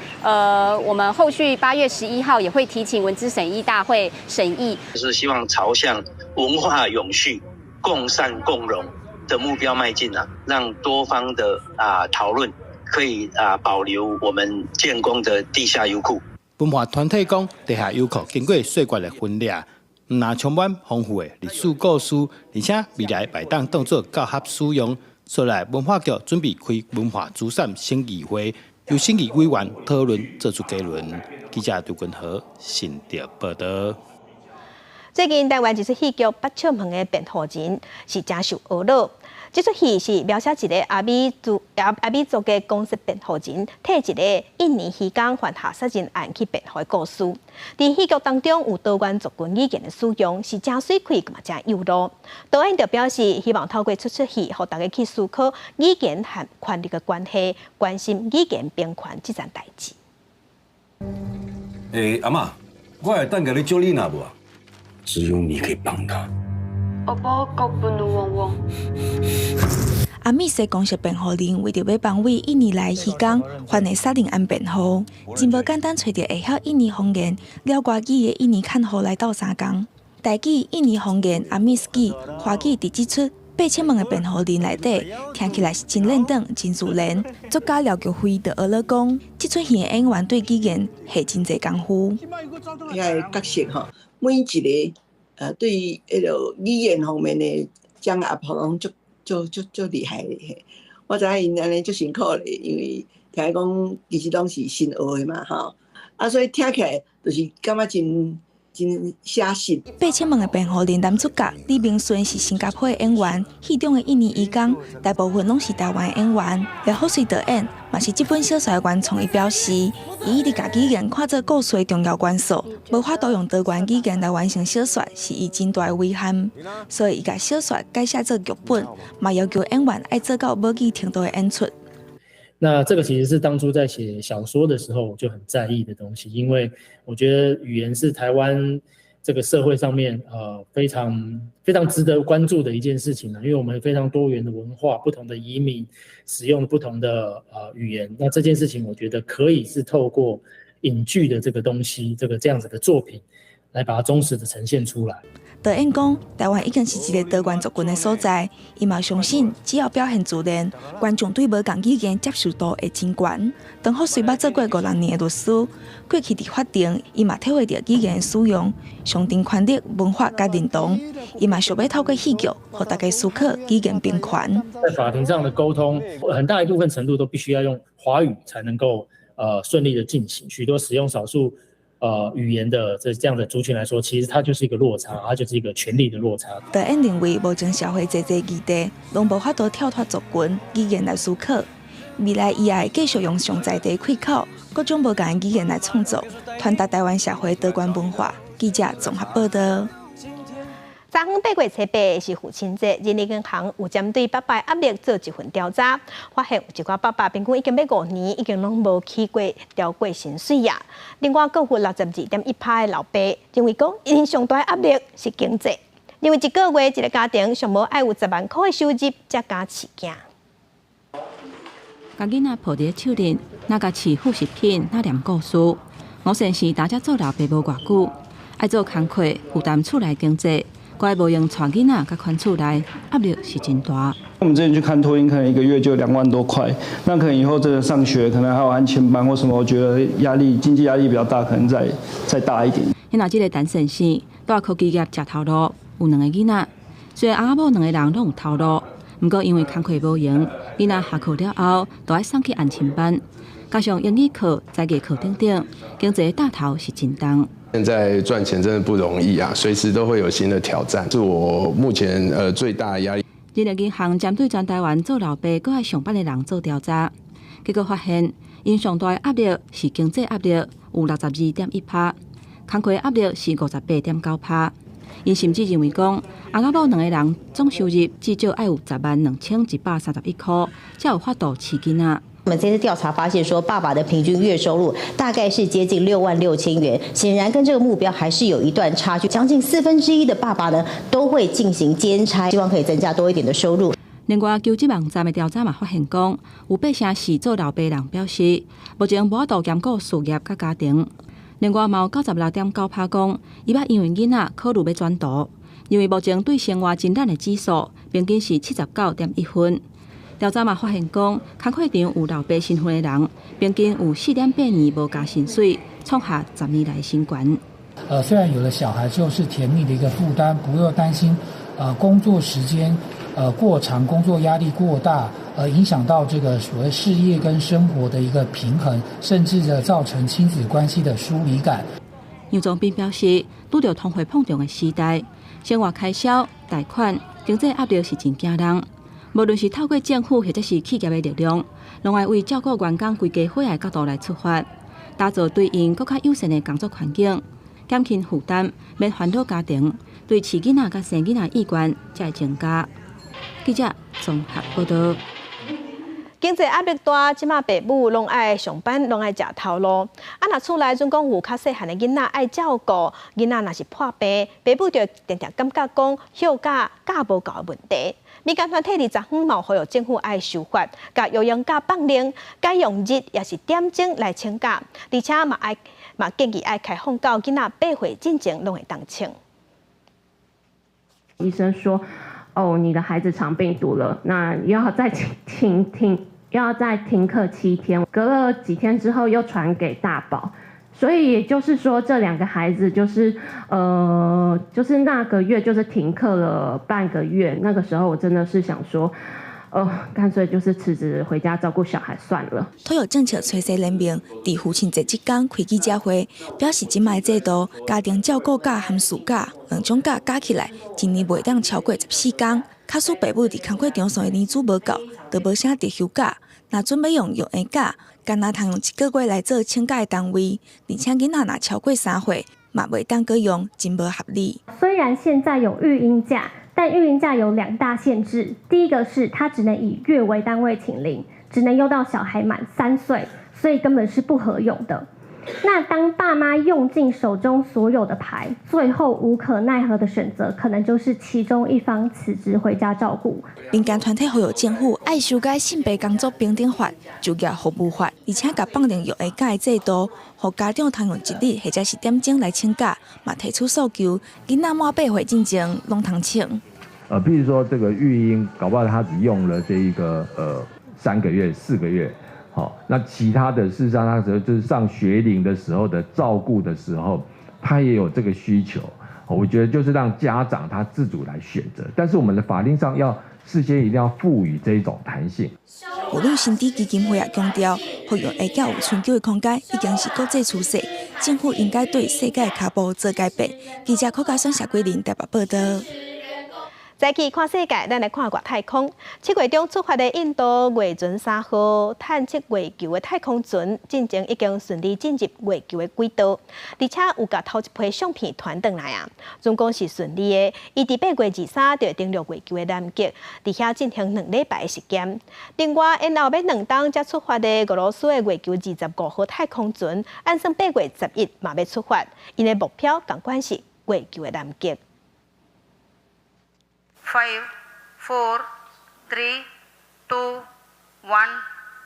我們後續8月11號也會提請文資審議大會審議，就是希望朝向文化永續、共善共榮的目標邁進啊，讓多方的討論，可以保留我們建功的地下油庫。文化團體講，地下油庫經過歲月的分裂，毋但充滿豐富的歷史故事，而且未來會當當作教學使用。所以文化局準備開文化資產審議會，由審議委員討論做出結論。記者杜君和新竹報導。最近台灣一出戲劇《八尺門的辯護人》是誠受呵咾。這出戲是描寫一个阿美族的公設辯護人，替一个印尼漁工犯下殺人案去辯護的故事。佇戲劇當中有多元族群語言的使用，是誠媠氣，嘛誠有路。導演就表示，希望透過這出戲，予大家去思考語言和權力的關係，關心語言平權這件代誌。欸，阿嬤，我會當共你借你若無啊？只有你可以幫他。我阿美說公設辯護人為著欲幫位印尼來漁工犯的殺人案辯護，真無簡單揣著會曉印尼方言、了外語的印尼看護來鬥相共。台語、印尼方言、阿美斯語、華語佇這齣八尺門的辯護人內底，聽起來是真輪轉、真自然。作家廖菊輝就呵咾講，這齣戲的演員對語言下真濟功夫。遐个角色吼，每一个對彼个語言方面的掌握，攏足足足足厲害的。我知影𪜶按呢足辛苦咧，因為聽講其實攏是新學的嘛，吼，啊，所以聽起來就是感覺真真寫實。八尺門的辯護人男主角李銘順是新加坡的演員，戲中的印尼移工大部分攏是台灣演員。廖福瑞導演嘛是這本小說的原創，伊表示，伊一直共語言看做故事的重要元素，無法度用多元語言來完成小說，是伊真大的遺憾。所以伊共小說改寫做劇本，嘛要求演員愛做到母語程度的演出。那這個其實是當初在寫小說的時候我就很在意的東西，因為我覺得語言是台灣這個社會上面非常非常值得關注的一件事情。因為我們非常多元的文化，不同的移民使用不同的語言，那這件事情我覺得可以是透過影劇的這個東西，這樣子的作品，來把它忠實的呈現出來。導演講，台灣已經是一個多元族群的所在，伊嘛相信，只要表現自然，觀眾對無仝語言接受度會真懸。陳福瑞捌做過五六年的律師，過去佇法庭，伊嘛體會著語言使用，象徵權力、文化佮認同。伊嘛想欲透過戲劇，予大家思考語言平權。在法庭上的溝通，很大一部分程度都必須要用華語才能夠順利的進行。許多使用少數語言的這樣的族群來說，其實它就是一個落差，它就是一個權力的落差。導演認為，目前社會濟濟議題，攏無法度跳脫族群語言來思考。未來伊也會繼續用上在地開口，各種無仝語言來創作，傳達台灣社會多元文化。記者綜合報道。昨昏8月7日是父親節，人力銀行有針對爸爸壓力做一份調查，發現有一寡爸爸平均已經欲5年，已經攏無起過調過薪水啊。另外，閣有62.1%的老爸認為講，𪜶上大壓力是經濟，認為一個月一個家庭上無愛有10萬箍的收入，才敢飼囝。共囡仔抱佇咧手裡，若共飼副食品，若念故事。吳先生打遮做老爸無偌久，愛做工課，負擔厝內經濟。閣無閒帶囡仔佮看厝內，壓力是真大。我們之前去看托嬰，可能一個月就2萬多塊，那可能以後真的上學，可能還有安親班或什麼，我覺得壓力經濟壓力比較大，可能再大一點。那這個陳先生蹛科技業食頭路，有兩個囡仔，雖然翁仔某兩個人攏有頭路，毋過因為工課無閒，囡仔下課了後都愛送去安親班，加上英語課、才藝課等等，經濟擔頭是真重。現在賺錢真的不容易啊，隨時都會有新的挑戰，是我目前最大的壓力。人力銀行針對全台灣做老爸閣愛上班的人做調查，結果發現，𪜶上大的壓力是經濟壓力，有62.1%；工課壓力是58.9%。𪜶甚至認為講，翁仔某兩個人總收入至少愛有102,131箍，才有法度飼囡仔。我們這次調查發現，說爸爸的平均月收入大概是接近6萬6千元，顯然跟這個目標還是有一段差距。將近1/4的爸爸呢，都會進行兼差，希望可以增加多一點的收入。另外，求職網站的調查嘛發現講，有84%做老爸人表示，目前無法度兼顧事業佮家庭。另外，嘛有96.9%講，伊捌因為囡仔考慮欲轉途，因為目前對生活真難的指數平均是79.1分。調查嘛發現講，工課場有老爸身份的人，平均有4.8年無加薪水，創下10年來新高。雖然有了小孩就是甜蜜的一個負擔，不用擔心，工作時間過長，工作壓力過大，而影響到這個所謂事業跟生活的一個平衡，甚至的造成親子關係的疏離感。楊宗斌表示，拄著通貨膨脹的時代，生活開銷、貸款、經濟壓力是真驚人。無論是透過政府或者是企業的力量，攏愛為照顧員工規家伙的角度來出發，打造對𪜶閣較友善的工作環境，減輕負擔，免煩惱家庭，對飼囡仔佮生囡仔意願才會增加。記者綜合報道。經濟壓力大，這馬爸母攏愛上班，攏愛食頭路。啊，若厝內準講有較細漢的囡仔愛照顧，囡仔若是破病，爸母就定定感覺講休假假無夠的問題。民間團體佇昨昏嘛呼籲政府愛修法，共育嬰假放冗，改用日抑是點鐘來請假，而且嘛愛嘛建議愛開放到囡仔8歲進前攏會當請。醫生說：哦，你的孩子腸病毒了，那要再停停，要再停課7天。隔了幾天之後又傳給大寶，所以也就是說，這兩個孩子就是那個月就是停課了半個月。那個時候我真的是想說，哦，乾脆就是辭職回家照顧小孩算了。托育政策催生聯盟佇父親節這工開記者會，表示這擺制度家庭照顧假含事假兩種假加起來，一年袂當超過14工。假使爸母佇工課場上的年資無夠，就無啥得休假。若準備用育嬰假，干焦通用一個月來做請假的單位，而且囡仔若超過3歲，嘛袂當閣用，真無合理。雖然現在有育嬰假，但育嬰假有兩大限制，第一個是它只能以月為單位請領，只能用到小孩滿3歲，所以根本是不合用的。那當爸媽用盡手中所有的牌，最後無可奈何的選擇，可能就是其中一方辭職回家照顧。民間團體呼籲政府愛修改性別工作平等法、就業服務法，而且共放定育嬰假的制度，予家長通用一日或者是點鐘來請假，嘛提出訴求，囡仔滿8歲進前攏通請。譬如說這個育嬰，搞不好他只用了這一個3個月、4個月。好，那其他的事實上，那時候就是上學齡的時候的照顧的時候，他也有這個需求。我覺得就是讓家長他自主來選擇，但是我們的法令上要事先一定要賦予這種彈性。婦女身體基金會也強調，予育嬰假有伸縮的空間已經是國際趨勢，政府應該對世界的跤步做改變。記者柯家選、謝桂林台北報道。再去看世界，咱來看外太空。7月中出發的印度月船3號探測月球的太空船，進前已經順利進入月球的軌道，而且有共頭一批相片傳轉來啊。總講是順利的。伊佇8月23就登陸月球的南極，佇遐進行2禮拜的實驗。另外，延後欲2冬才出發的俄羅斯的月球25號太空船，按算8月11嘛欲出發，𪜶的目標仝款是月球的南極。 Five, four, three, two, one,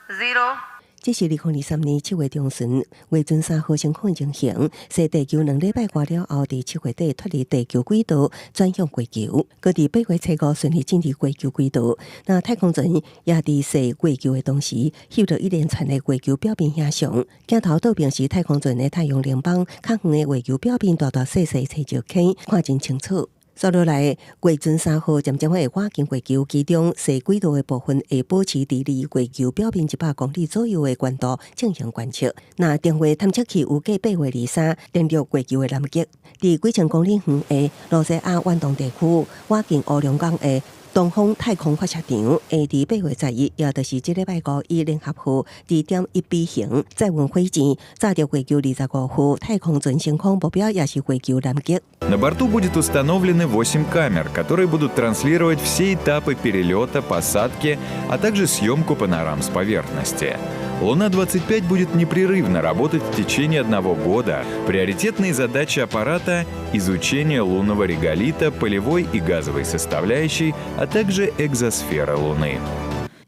zero. 這是2023年7月中旬，月船3號升空情形，踅地球2禮拜外了後，佇7月底脫離地球軌道，轉向月球。閣佇8月初5順利進入月球軌道。那太空船也佇踅月球的同時，翕著一連串的月球表面影像。鏡頭倒爿是太空船的太陽能板，較遠的月球表面大大細細細石坑，看真清楚。紲落來，月船3號漸漸會倚近月球，其中踅軌道的部分會保持佇離月球表面100公里左右的懸度進行觀測。那定位探測器預計8月23登陸月球的南極，佇幾千公里遠的羅西亞遠東地區，倚近烏龍港的東方太空發射場，會佇8月11，也就是這禮拜五，以聯合號2.1B 型載運火箭，載著月球25號太空船升空，目標也是月球南極。 На борту будет установлены 8 камер, которые будут транслировать все этапы перелета, посадки, а также съемку панорам с поверхности. Луна-25 будет непрерывно работать в течение одного года. Приоритетные задачи аппарата – изучение лунного реголита, пылевой и газовой составляющей, а также экзосферы Луны.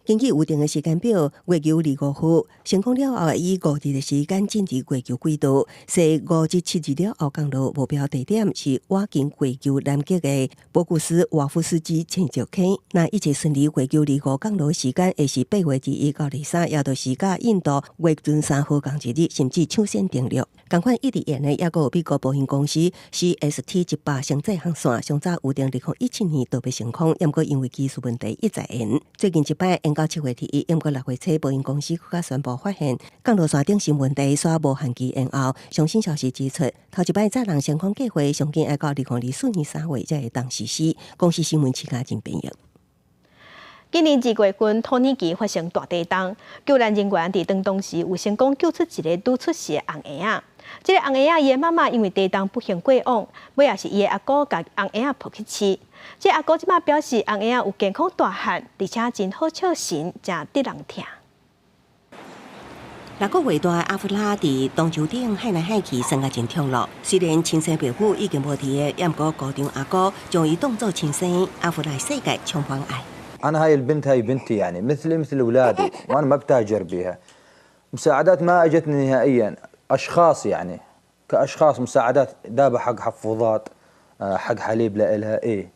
根據預定的時間表，月球25號成功了後，以5日的時間進入月球軌道，踅5日7日了後降落，目標地點是倚近月球南極的博古斯瓦夫斯基淺石坑。若一切順利，月球25降落時間會是8月21到23，也就是佮印度月船3號仝一日，甚至搶先登陸。仝款一直延的，猶閣有美國波音公司 CST-100星際航線，上早預定2017年就欲升空，毋過因為技術問題一再延。最近一擺延到7月21，毋過6月初，波音公司閣較宣布發現降落傘頂新問題，煞無限期延後。上新消息指出，頭一擺載人升空計劃上緊愛到2024年3月才會當實施。公視新聞徐嘉真編譯。今年2月份，土耳其發生大地動，救難人員佇當當時有成功救出一个拄出世的紅嬰仔。這个紅嬰仔伊的媽媽因為地動不幸過往，尾仔是伊的阿姑共紅嬰仔抱去飼。這个阿姑這馬表示，紅嬰仔有健康大漢，而且真好笑神，誠得人疼。6個月大的阿弗拉佇東洲頂喊來喊去，耍甲真暢樂。雖然親生爸母已經無佇个，毋過姑丈阿姑將伊當做親生。阿弗拉的世界充滿愛。 أنا هاي البنت هاي بنتي يعني مثلي مثل أولادي وأنا ما بتاجر بيها. مساعدات ما اجتني نهائيا، أشخاص يعني كأشخاص مساعدات دابة حق حفوضات، حق حليب لإلها إيه،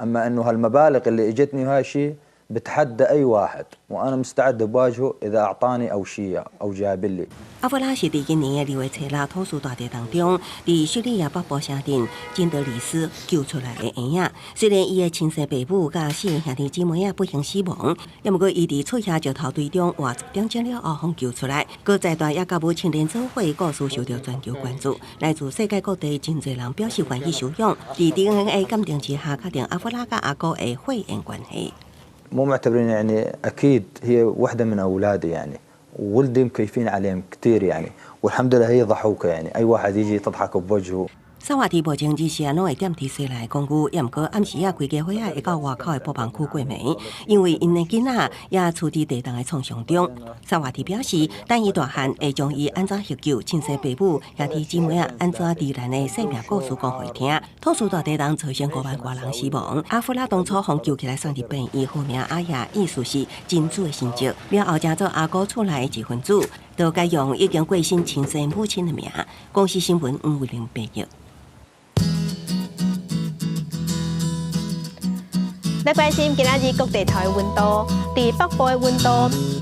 أما إنه هالمبالغ اللي اجتني وهاي شيء بتحدى أي واحد وأنا مستعد بواجهه إذا أعطاني أو شيء أو جاب لي。阿弗拉是佇今年的2月初6土斯大地當中，佇敘利亞北部城鎮金德里斯救出來的嬰仔。雖然伊的親生爸母佮四个兄弟姊妹仔不幸死亡，也毋過伊佇出遐石頭堆中活10點鐘了後，予救出來。閣在大也佮母親連做伙故事受到全球關注，來自世界各地真濟人表示願意收養。佇 DNA 鑑定之下，確定阿弗拉佮阿哥的血緣關係。 مو معتبرين يعني اكيد هي وحده من اولادي يعني ولدي مكيفين عليهم كثير يعني والحمد لله هي ضحوكه يعني اي واحد يجي تضحك بوجهه。薩瓦蒂目前日時攏會踮佇西內公寓，也毋過暗時仔規家伙仔會到外口的播放區過暝，因為𪜶的囡仔也處佇地動的創傷中。薩瓦蒂表示，等伊大漢會將伊按怎營救親生爸母、兄弟姊妹仔按怎罹難的生命故事講予伊聽。土斯大地動造成5萬外人死亡。阿弗拉當初予救起來送佇病院，號名阿亞，意思是真主的神蹟。了後成做阿哥厝內的一分子，就改用已經過身親生母親的名。公視新聞黃慧玲編譯。來關心今仔日各地頭的溫度，佇北部的溫度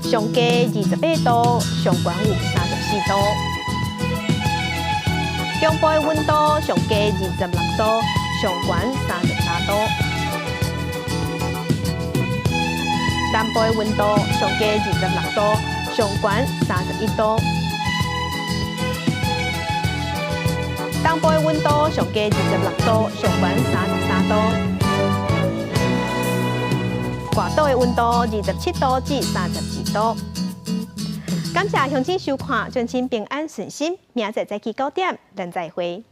上低28度，上懸有34度；中部的溫度上低26度，上懸33度；南部的溫度上低26度，上懸31度；東部的溫度上低26度，上懸33度。外島的溫度27度至32度。感謝鄉親收看，尊親平安順心，明仔載早起9點，咱再會。